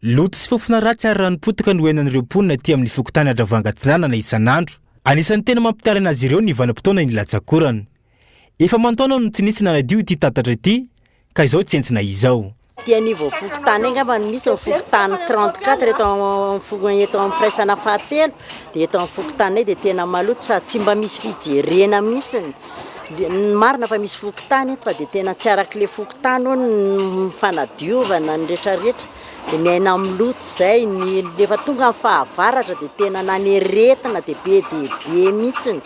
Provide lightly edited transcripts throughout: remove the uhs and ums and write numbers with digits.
Loto sy fofona ratsy ary rano potika no iainan'ireo mponina aty amin'ny fokontany Andravoahangy Atsinanana isan'andro. Anisan'ny tena mampitaraina azy ireo ny vanim-potoana ny latsakorana. Efa aman-taona no tsy nisy nanadio ity tatatra ity ka izao tsentsina izao. Aty anivon'ny fokontany angamba no misy ny fokontany 34 eto amin'ny eto amin'ny firaisana fahatelo dia eto amin'ny fokontaninay dia tena maloto sady tsy mba misy fijerena mihitsy. Ny marina fa misy fokontany eto fa dia tena tsy arak'ilay fokontany hono ny fanadiovana ny retraretra dia miaina amin'ny loto izay, ny rehefa tonga ny fahavaratra dia tena na ny aretina dia be dia be mihitsy.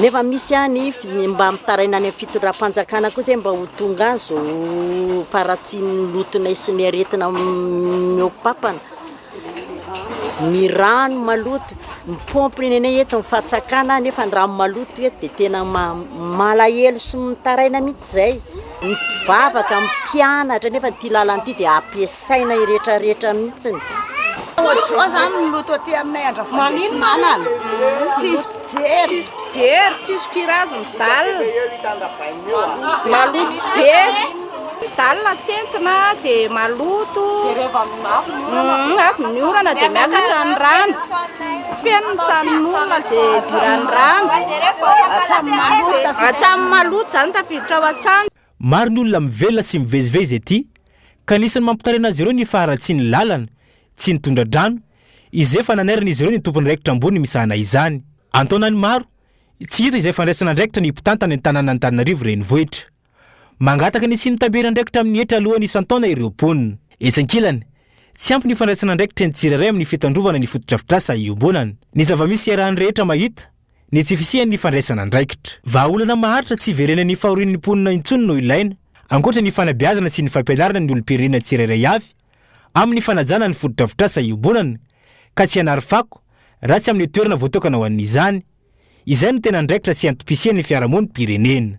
Nefa misy ihany ny mba mitaraina any amin'ny fitondram-panjakana kosa hoe mba ho tonga any izao faharatsian'ny lotonay sy ny aretina mihoa-pampana. Ny rano maloto, ny paompy nenay eto ny fatsakana nefa ny rano maloto eto dia tena malahelo sy mitaraina mihitsy izay. Ny mpivavaka, ny mpianatra nefa ity lalana ity dia ampiasaina rehetrarehetra mihitsy. Ohatr'izao izany ny loto aty aminay Andravoahangy Atsinanana, tsisy mpijery. Tsisy mpijery, tsisy curage ny dalle. Maloto be. Dalle tsentsina dia maloto. Avy ny orana dia miakatra ny rano. Feno ny tranon'olona izay idiran'ny rano. Hatramin'ny maloto izany tafiditra ao an-trano. Maro ny olona mivelona sy mivezivezy ety ka anisan'ny mampitaraina azy ireo ny faharatsian'ny lalana, tsy ny tondra-drano, izay efa nanairan'izy ireo ny tompon'andraikitra ambony misahana izany. An-taonany maro, tsy hita izay fandraisana andraikitra ny mpitantana ny tanànan'Antananarivo Renivohitra. Mangataka ny hisian'ny tamberin'andraikitra amin'ny hetra alohan'ny isan-taona ireo mponina. Etsy ankilany, tsy ampy ny fandraisana andraikitra ny tsirairay amin'ny fitandrovana ny fotodrafitrasa iombonana. Ny zava-misy iarahan'ny rehetra mahita, ny tsy fisian'ny fandraisana andraikitra. Vahaolana maharitra tsy hiverenan'ny fahorian'ny mponina intsony no ilaina, ankoatra ny fanabeazana sy ny fampianarana ny olom-pirenena tsirairay avy amin'ny fanajana ny fotodrafitrasa iombonana, ka tsy hanary fako raha tsy amin'ny toerana voatokana ho an'izany. Izay no tena andraikitra sy antom-pisian'ny fiarahamonim-pirenena.